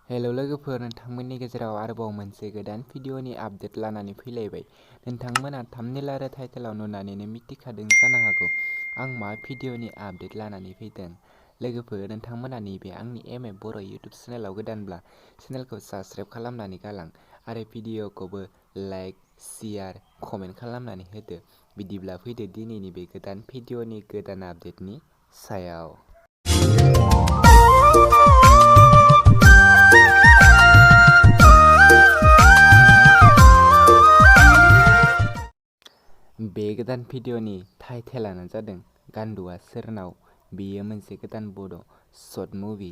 Hello लोगोफोर, नोंथांमोननि गेजेराव आरोबाव मोनसे गोदान भिडिअनि आपडेट लानानै फैलायबाय। नोंथांमोना थाम्बनेल आरो टाइटेलाव नुनानैनो मिथिखादों जानो हागौ आं मा भिडिअनि आपडेट लानानै फैदों। लोगोफोर, नोंथांमोना नैबे आंनि एम ए बर' इउटुब चेनेलाव गोदानब्ला चेनेलखौ साबस्क्राइब खालामनानै गालां आरो भिडिअखौबो लाइक, शेयार, कमेन्ट खालामनानै होदो। बिदिब्ला फैदो दिनैनि बे गोदान भिडिअनि गोदान आपडेटनि सायाव। बे गोदान भिडिअनि टाइटेलानो जादों गान्दुआ सोरनाव। बेयो मोनसे गोदान बड' शर्ट मुभि।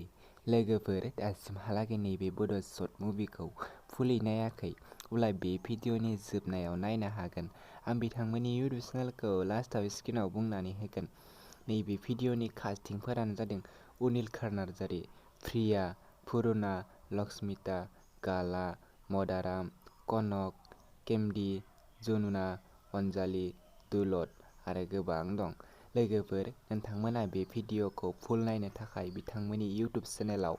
लोगोफोर, दासिमहालागै नैबे बड' शर्ट मुभिखौ फुलै नायाखै, अब्ला बे भिडिअनि जोबनायाव नायनो हागोन। आं बिथांमोननि इउटुब चेनेलखौ लास्टआव स्क्रिनआव बुंनानै होगोन। नैबे भिडिअनि कास्टिंफोरानो जादों अनिल नार्जारी, प्रिया, पुरुना, लक्ष्मिता, गाला, मदाराम, कनक, केम्डी, जमुना, अनजालि, दुलत आरो गोबां दं। लोगोफोर, नोंथांमोना बे भिडिअखौ फुल नायनो थाखाय बिथांमोननि इउटुब चेनेलाव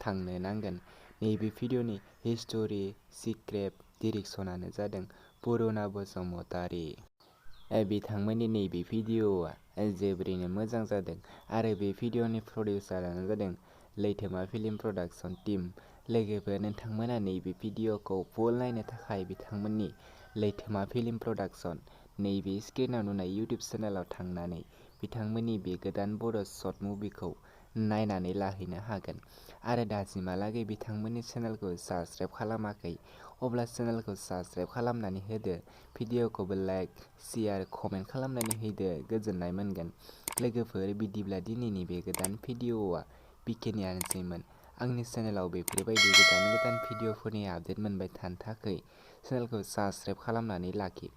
थांनो नांगोन। नैबे भिडिअनि हिस्ट'रि, स्क्रिप्ट, डिरेक्शनानो जादों पुरुना बसुमतारी। बिथांमोननि नैबे भिडिअआ जोबोरैनो मोजां जादों आरो बे भिडिअनि प्रडिउसारानो जादों लैथोमा फिल्म प्रडाक्शन टीम। लोगोफोर, नोंथांमोना नैबे भिडिअखौ फुल नायनो थाखाय बिथांमोननि लैथोमा फिल्म प्रडाक्शन नैबे स्क्रिनआव नुनाय इउटुब चेनेलाव थांनानै बिथांमोननि बे गोदान बड' शर्ट मुभिखौ नायनानै लाहैनो हागोन। आरो दासिमहालागै बिथांमोननि चेनेलखौ साबस्क्राइब खालामाखै, अब्ला चेनेलखौ साबस्क्राइब खालामनानै होदो। भिडिअखौबो लाइक, शेयार, कमेन्ट खालामनानै होदो, गोजोननाय मोनगोन। लोगोफोर, बिदिब्ला दिनैनि बे गोदान भिडिअआ बेखिनियानोसैमोन। आंनि चेनेलाव बेफोरबायदि गोदान भिडिअफोरनि आपडेट मोनबाय थानो थाखाय चेनेलखौ साबस्क्राइब खालामनानै लाखि।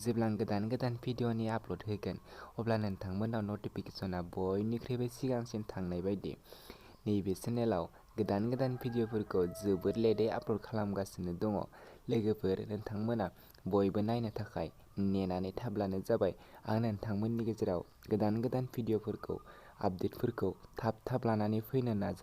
जेब्ला आं गोदान भिडिअनि आपल'ड होगोन, अब्ला नोंथांमोनाव नटिफिकेसनआ बयनिख्रुइबो सिगांसिन थांनाय बायदि। नैबे चेनेलाव गोदान भिडिअफोरखौ जोबोद लेटै आपल'ड खालामगासिनो दङ। लोगोफोर, नोंथांमोना बयबो नायनो थाखाय नेनानै थाब्लानो जाबाय। आं नोंथांमोननि गेजेराव गोदान भिडिअफोरखौ, आपडेटफोरखौ थाब लानानै फैनो नाजागोन।